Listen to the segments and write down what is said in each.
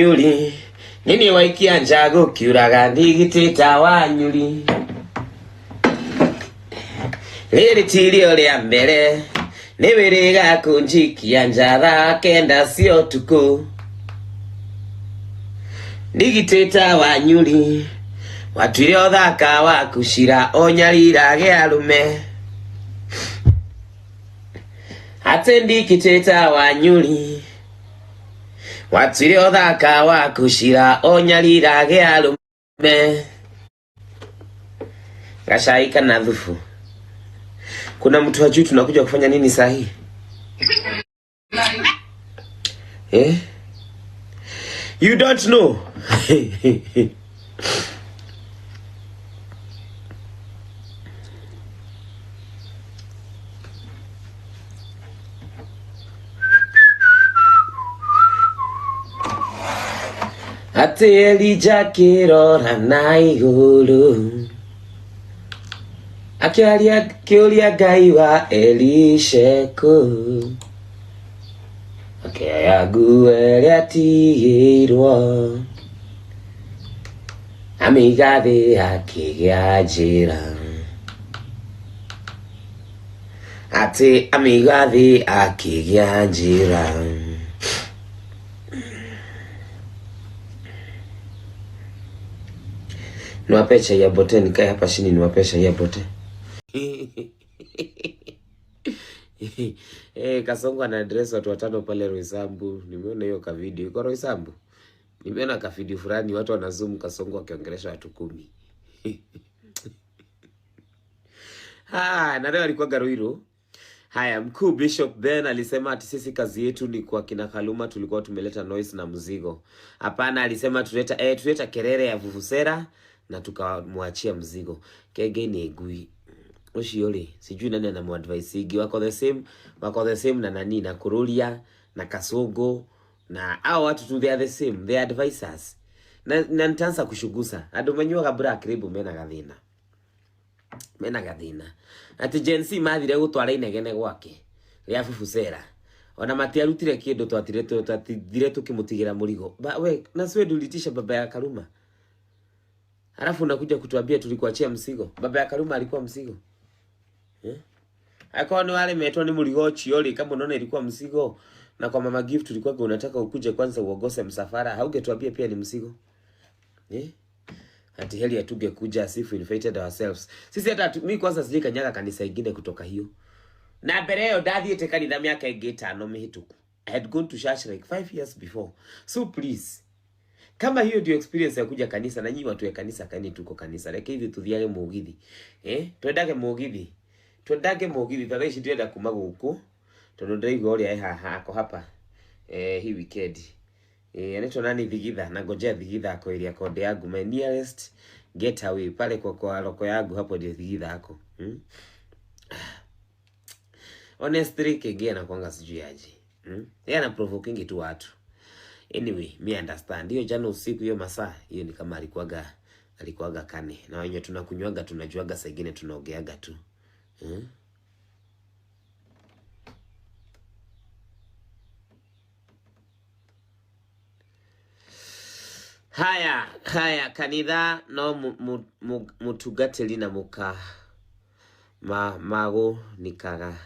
Wanyuri nini waikia nja gũkiuraga ndigitĩta Wanyuri rĩrĩ tirio rĩa mbere nĩ wĩrĩga kũnjikia nja thaa kenda cia ũtukũ ndigitĩta Wanyuri watuire ũthaka waku cira ũnyarirage arũme atĩ ndigitĩta Wanyuri watuire ũthaka waku cira ũnyarirage arũme. Gacai kana thubu. Kuna mtu hajui tunakuja kufanya nini saa hii eh? You don't know. Atĩ Elija akĩrora na igũrũ akĩaria kĩũria Ngai wa Elisha kũ akĩoya nguo ĩrĩa atigĩirwo amĩiga thĩ akĩgĩa njĩra atĩ amĩiga thĩ akĩgĩa njĩra. Niwape chai ya bote, nikae hapa chini niwape chai ya bote. Eh, Kasongo ana address watu watano pale Roysambu. Nimeona hiyo ka video. Iko Roysambu. Nimeona ka video fulani watu wana zoom Kasongo akiongelesha watu 10. Ah, na leo alikuwa Garuiru. Haya, mkuu Bishop Ben alisema ati sisi kazi yetu ni kwa kina Kaluma tulikuwa tumeleta noise na mzigo. Hapana, alisema tuleta kelele ya vuvuzela na tukamwachia mzigo. Kege ni ngui. Ucio rĩ, sijui nani anamuadvise igi wako the same, wako the same na nani na Kururia na Kasongo na hao watu tu, they are the same, they are advisors. Na nitaanza kushugusa. Andu manyuaga Black Label mena gathina. Mena gathina. Ati Gen Z mathire gutwara inegene gwake ria vuvuzela. Ona matiarutire kindu twatire tukimutigira murigo. Ba we na siwe ulitisha baba ya Karuma. Alafu unakuja kutuambia tulikuachia mzigo. Baba ya Karuma alikuwa mzigo. Eh? Akorwo ni waremetwo ni murigo ucio ri, kama unaona ilikuwa mzigo na kwa mama Gift ulikuwa unataka ukuje kwanza uogose msafara, haugetuambia pia ni mzigo. Eh? Ati heli hatungekuja as if we invited ourselves. Sisi hata mimi kwanza sijai kanyaga kanisa ingine kutoka hiyo. Na mbere ĩyo ndathiĩte kanitha mĩaka ĩngĩ 5 mĩhĩtũku. I had gone to church like 5 years before. So please, kama hiyo ndio experience ya kuja kanisa, na nyinyi watu wa kanisa, kani tuko kanisa. Reke ithuĩ tuthiage mũgithi. Twendage mũgithi. Twendage mũgithi. Ta thaa ici ndĩrenda kuma gũkũ, tondũ ndĩraigua ũrĩa ĩ haha, ako hapa. Hii weekend. Anaitwa nani Thigitha? Na ngojea Thigitha ako area code yangu, my nearest getaway pale kwa loko yangu, hapo ndio Thigitha ako. Honestly, Kenge anakuanga sijui aje. Yeye ana provoking tu watu. Anyway, me understand. Hiyo jana usiku hiyo masaa, hiyo ni kama alikuwaga kane. Na wenye tunakunywaga tunajuaga saa ingine tunaogeaga tu. Haya, haya kanitha no mutungatĩri na muka magũnikaga.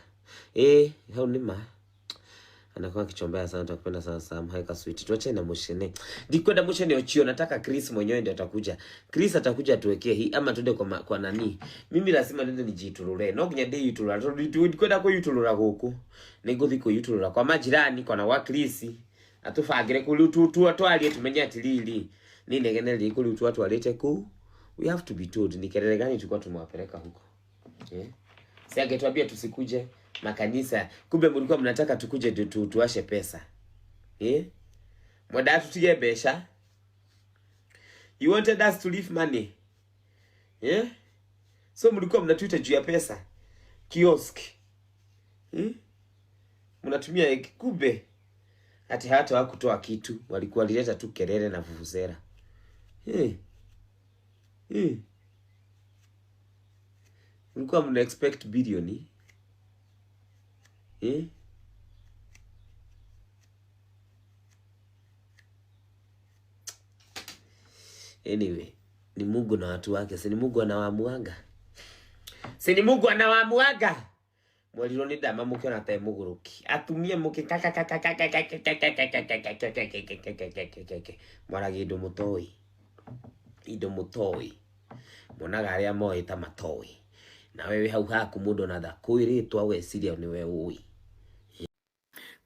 Hau nĩ ma. Anakuwa kichombea sana, tutakupenda sana Sam. Haika sweet. Tuache na mushene. Ndikwenda mushene ochio, nataka Chris mwenyewe ndio atakuja. Chris atakuja tuwekee hii ama tuende kwa nani? Mimi lazima niende nijiturure. No nginya ndiyitulura. Ndikwenda kuyitulura guku. Nĩngũthiĩ kuyitulura kwa majirani, kwa na wa Chris. Atubangire kũu tu twarie tumenye atiriri. Ni inegene rĩrĩkũ rĩu twatwarĩte kũu. We have to be told ni kelele gani tulikuwa tumewapeleka huko. Si angetuambia tusikuje makanisa, kumbe mlikuwa mnataka tukuje tuashe pesa. Mwenda tutige mbeca. You wanted us to leave money. So mlikuwa mnatuita juu ya pesa. Kiosk. Mnatumia kumbe ati hata hawakutoa kitu, walikuwa walileta tu kelele na vuvuzela. Mlikuwa mna expect billion? Anyway, ni Mungu na watu wake, si ni Mungu anawaamuanga, si ni Mungu anawaamuanga. Mwerirwo nĩ ndama mũkĩona ta mũgũrũki atumia mũkĩ mwaragia indo mũtoĩ, indo mũtoĩ, monaga arĩa moĩ ta matoĩ, nawe wĩ hau haku mũndũ ona ndakwĩrĩtwo agwĩciria nĩwe ũĩ.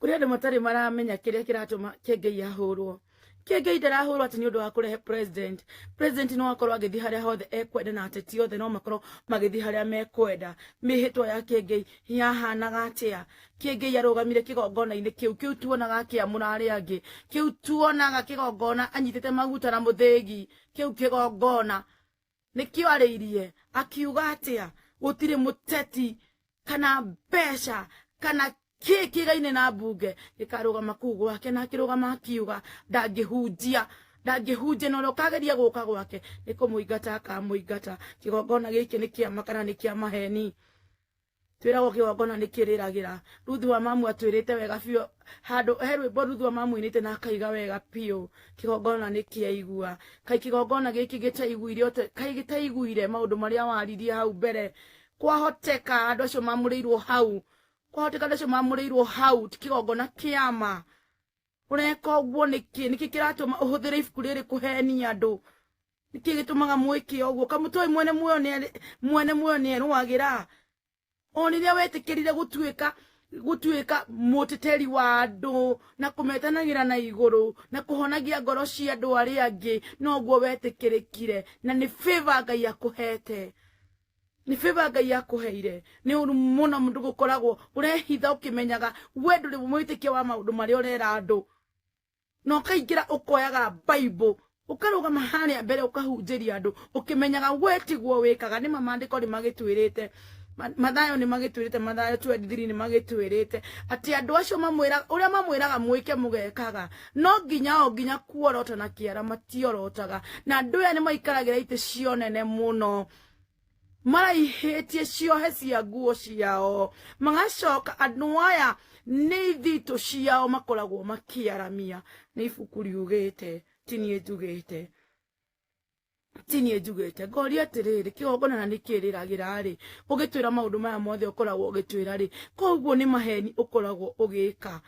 Kũrĩ andũ matarĩ maramenya kĩrĩa kĩratũma Kĩengei ahũrwo. Kĩengei ndarahũrwo atĩ nĩ ũndũ wa kũrehe president. President no akorwo agĩthiĩ harĩa hothe ekwenda na ateti othe no makorwo magĩthiĩ harĩa mekwenda. Mĩhĩtwa ya Kĩengei yahanaga atĩa? Kĩengei arũgamire kĩgongona-inĩ kĩu, kĩu tuonaga akĩamũra arĩa angĩ, kĩu tuonaga kĩgongona anyitĩte maguta na mũthĩgi, kĩu kĩgongona nĩkĩo arĩirie akiuga atĩa? Gũtirĩ mũteti kana mbeca kana kĩ kĩgaine na mbunge gĩkarũgama kũu gwake, na akĩrũgama akiuga ndangĩhunjia, ndangĩhunjia, na ũrĩa ũkageria gũka gwake nĩ kũmũingata akamũingata. Kĩgongona gĩkĩ nĩ kĩama kana nĩ kĩa maheni? Twĩragwo kĩgongona nĩ kĩrĩragĩra. Ruthu wa Mamu atwĩrĩte wega biũ handũ he rwĩmbo Ruthu wa Mamu ainĩte na akaiga wega biũ, kĩgongona nĩ kĩaigua. Kaĩ kĩgongona gĩkĩ gĩtaiguire kaĩ gĩtaiguire maũndũ marĩa waririe hau mbere? Kwahoteka andũ acio mamũrĩirwo hau, kwahoteka andũ acio mamũrĩirwo hau ti kĩgongona kĩama. Ũreka ũguo nĩkĩ? Nĩkĩ kĩratũma ũhũthĩre ibuku rĩrĩ kũhenia andũ? Nĩkĩ gĩtũmaga mwĩke ũguo? Kamũtoi mwene muoyo nĩ mwene muoyo nĩ erũagĩra. O rĩrĩa wetĩkĩrire gũtuĩka gũtuĩka mũteteri wa andũ na kũmetanagĩra na igũrũ na kũhonagia ngoro cia andũ arĩa angĩ, noguo wetĩkĩrĩkire, na nĩ favor Ngai akũhete, nĩ favor Ngai akũheire. Nĩ ũru mũno mũndũ gũkoragwo ũrehitha ũkĩmenyaga we ndũrĩ mwĩtĩkia wa maũndũ marĩa ũrera andũ, na ũkaingĩra ũkoyaga Bible ũkarũgama harĩa mbere ũkahunjĩria andũ ũkĩmenyaga we tiguo wĩkaga. Nĩ ma maandĩko nĩ magĩtwĩrĩte, Mathayo nĩ magĩtwĩrĩte, Mathayo 23 nĩ magĩtwĩrĩte atĩ andũ acio mamwĩraga ũrĩa mamwĩraga mwĩke mũgekaga, no nginya o nginya kuorota na kĩara matiorotaga. Na andũ aya nĩ maikaragĩra itĩ cio nene mũno, maraihĩtie ciohe cia nguo ciao, magacoka andũ aya nĩ ithitũ ciao makoragwo makĩaramia. Nĩ ibuku riugĩte, ti niĩ njugĩte, ti niĩ njugĩte. Ngoria atĩrĩrĩ, kĩgongona na nĩkĩ rĩragĩra rĩ, ũgĩtwĩra maũndũ maya mothe ũkoragwo ũgĩtwĩra rĩ, koguo nĩ maheni ũkoragwo ũgĩka.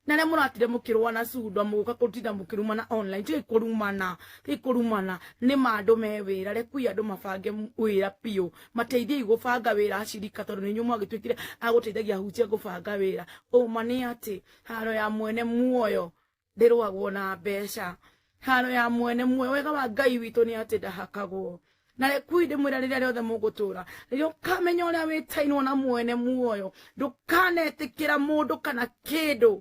Na arĩa mũratire mũkĩrũa na cunda mũgũka kũtinda mũkĩrumana online, tigai kũrumana, tigai kũrumana. Nĩ ma andũ me wĩra, rekui andũ mabange wĩra biũ, mateithiei gũbanga wĩra acirika, tondũ nĩ inyuĩ mwagĩtuĩkire agũteithagia ahunjia gũbanga wĩra. Ũma nĩ atĩ haro ya mwene muoyo ndĩrũagwo na mbeca. Haro ya mwene muoyo, wega wa Ngai witũ nĩ atĩ ndahakagwo. Na rekui ndĩmwĩra, rĩrĩa rĩothe mũgũtũra, rĩrĩa ũkamenya ũrĩa wĩtainwo na mwene muoyo, ndũkanetĩkĩra mũndũ kana kĩndũ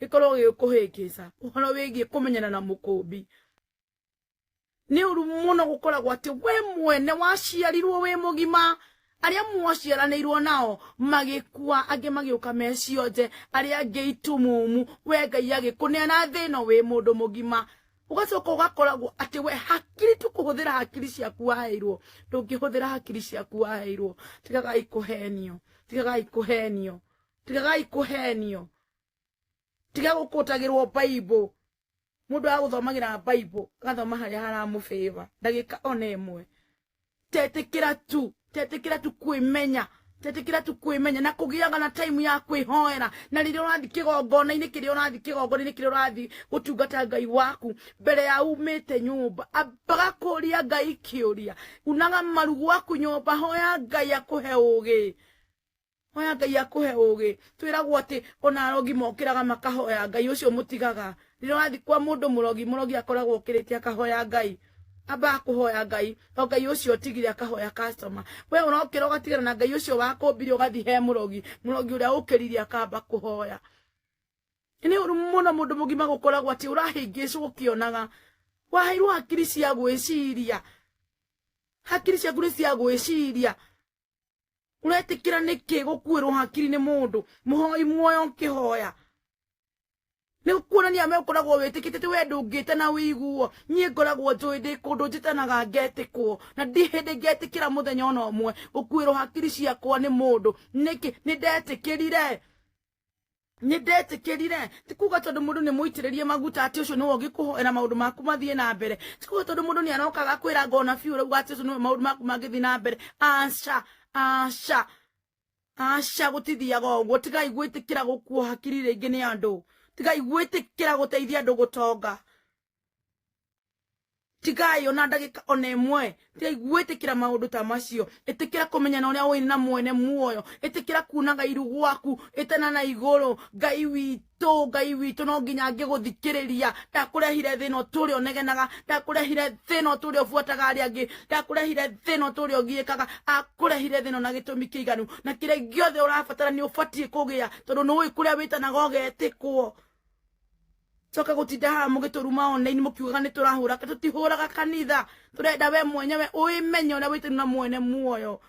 gĩkorwo gĩgĩkũhĩngĩca ũhoro wĩgiĩ kũmenyana na mũkũmbi. Nĩ ũru mũno gũkoragwo atĩ we mwene waciarirwo wĩ mũgima, arĩa mwaciaranĩirwo nao magĩkua, angĩ magĩũka me cionje, arĩa angĩ itumumu, we Ngai agĩkũneana thĩ ĩno wĩ mũndũ mũgima, ũgacoka ũgakoragwo atĩ we hakiri tu kũhũthĩra hakiri ciaku waheirwo, ndũngĩhũthĩra hakiri ciaku waheirwo. Tigagai kũhenio, tigagai kũhenio, tigagai kũhenio, tiga gũkũtagĩrwo Bible. Mũndũ agũthomagĩra Bible agathoma harĩa haramũbĩba ndagĩka ona ĩmwe. Tetĩkĩra tu, tetĩkĩra tu kwĩmenya, tetĩkĩra tu kwĩmenya na kũgĩaga na time ya kwĩhoera. Na rĩrĩa ũrathiĩ kĩgongona-inĩ kĩrĩa ũrathiĩ kĩgongona-inĩ kĩrĩa ũrathiĩ gũtungata Ngai waku, mbere ya umĩte nyũmba ambaga kũria Ngai kĩũria. Unaga maru gwaku nyũmba, hoya Ngai akũhe ũgĩ, hoya Ngai akũhe ũgĩ. Twĩragwo atĩ ona arogi mokĩraga makahoya Ngai ũcio mũtigaga. Rĩrĩa ũrathiĩ kwa mũndũ mũrogi, mũrogi akoragwo okĩrĩte akahoya Ngai, ambaga kũhoya Ngai, o Ngai ũcio ũtigire akahoya customer. We ũrokĩra ũgatigana na Ngai ũcio wakũmbire ũgathiĩ he mũrogi, mũrogi ũrĩa ũkĩrire akamba kũhoya. Nĩ ũru mũno mũndũ mũgima gũkoragwo atĩ ũrahĩngĩcwo ũkĩonaga. Waheirwo hakiri cia gwĩciria, hakiri ciaku nĩ cia gwĩciria. Ũretĩkĩra nĩkĩ gũkuĩrwo hakiri nĩ mũndũ mũhoi muoyo ũkĩhoya? Nĩ kuonania me ũkoragwo wĩtĩkĩtie atĩ we ndũngĩte na ũiguo. Niĩ ngoragwo njũĩ ndĩ kũndũ njĩtanaga ngetĩkwo, na ndi hĩndĩ ngetĩkĩra mũthenya ona ũmwe gũkuĩrwo hakiri ciakwa nĩ mũndũ. Nĩkĩ? Nĩ ndetĩkĩrire. Nĩ ndetĩkĩrire. Ti kuga tondũ mũndũ nĩ mũitĩrĩrie maguta atĩ ũcio nĩwe ũngĩkũhoera maũndũ maku mathiĩ na mbere. Ti kuga tondũ mũndũ nĩ aroka agakwĩra ngona biũ ũrauga atĩ ũcio nĩwe maũndũ maku mangĩthiĩ na mbere. Aca, aca, aca, gũtithiaga ũguo. Tigai gwĩtĩkĩra gũkuo hakiri rĩngĩ nĩ andũ. Tigai gwĩtĩkĩra gũteithia andũ gũtonga. Tigai ona ndagĩka ona ĩmwe. Tigai gwĩtĩkĩra maũndũ ta macio. Ĩtĩkĩra kũmenya na ũrĩa ũĩ na mwene muoyo. Ĩtĩkĩra kunaga iru gwaku ĩtana na igũrũ. Ngai witũ, Ngai witũ, no nginya ngĩgũthikĩrĩria. Ndakũrehire thĩna ũtũre ũnegenaga, ndakũrehire thĩna ũtũre ũbuataga arĩa angĩ, ndakũrehire thĩna ũtũre ũgiĩkaga. Akũrehire thĩna na gĩtũmi kĩiganu, na kĩrĩa gĩothe ũrabatara nĩ ũbatiĩ kũgĩa, tondũ nĩ ũĩ kũrĩa wĩtanaga ũgetĩkwo. Coka gutinda haha mugĩtũruma online mũkiugaga nĩ tũrahũra, tũtihũraga kanitha. Tũrenda we mwenyewe ũimenye ũrĩa wĩtanu na mwene muoyo.